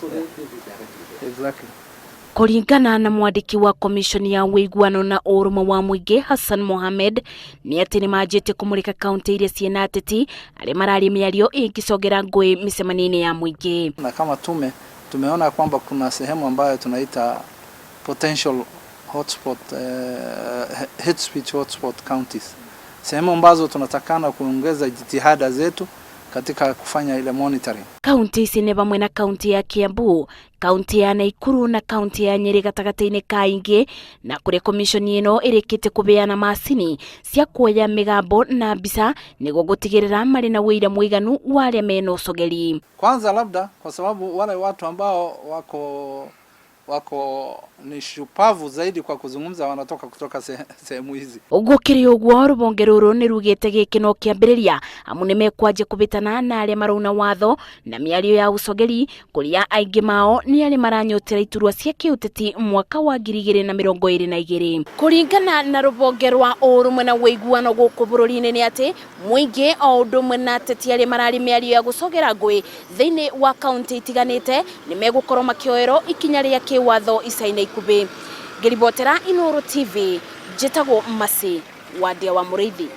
So they will be directly there. Exactly. Kũringana na mwandĩki wa komishoni ya ũiguano na ũrũmwe wa mũingĩ Hassan Mohamed nĩ atĩ nĩ manjĩtie kũmũrĩka kaunti iria ciĩna ateti arĩa mararia mĩario ĩngĩcogera ngũĩ mĩcemanio-inĩ ya mũingĩ. Na kama tume tumeona kwamba kuna sehemu ambayo tunaita potential hotspot, hate speech hotspot counties, sehemu ambazo tunatakana kuongeza jitihada zetu katika kufanya ile monitoring. Kaunti ici nĩ hamwe na kaunti ya Kiambu, kaunti ya Naikuru na kaunti ya Nyeri gatagatĩ-inĩ ka ingĩ, na kũrĩa komishoni ĩno ĩrĩkĩtie kũbeana macini cia kuoya mĩgambo na mbica nĩguo gũtigĩrĩra marĩ na ũira mũiganu wa arĩa mena ũcogeri. Kwanza labda kwa sababu wale watu ambao wako ni shupavu zaidi kwa kuzungumza wanatoka kutoka sehemu hizi. Gũkĩrĩ ũguo, rũhonge rũrũ nĩ rugĩte gĩkĩ no kĩambĩrĩria, amu nĩ mekwanjia kũbĩtana na arĩa marauna watho na mĩario ya ũcogeri, kũrĩa aingĩ mao nĩ arĩa maranyotera iturwa cia kĩũteti mwaka wa 2022. Kũringana na rũhonge rwa ũrũmwe na ũiguano gũkũ bũrũri-inĩ nĩ atĩ mũingĩ o ũndũ ũmwe na ateti arĩa mararĩ mĩario ya gũcogera ngũĩ thĩinĩ wa kaunti itiganĩte nĩ megũkorwo makĩoerwo ikinya rĩa kĩwatho ica-inĩ ikuhĩ. Ngĩribotera Inooro TV, njĩtagwo Mercy Wandia wa Mũrĩithi.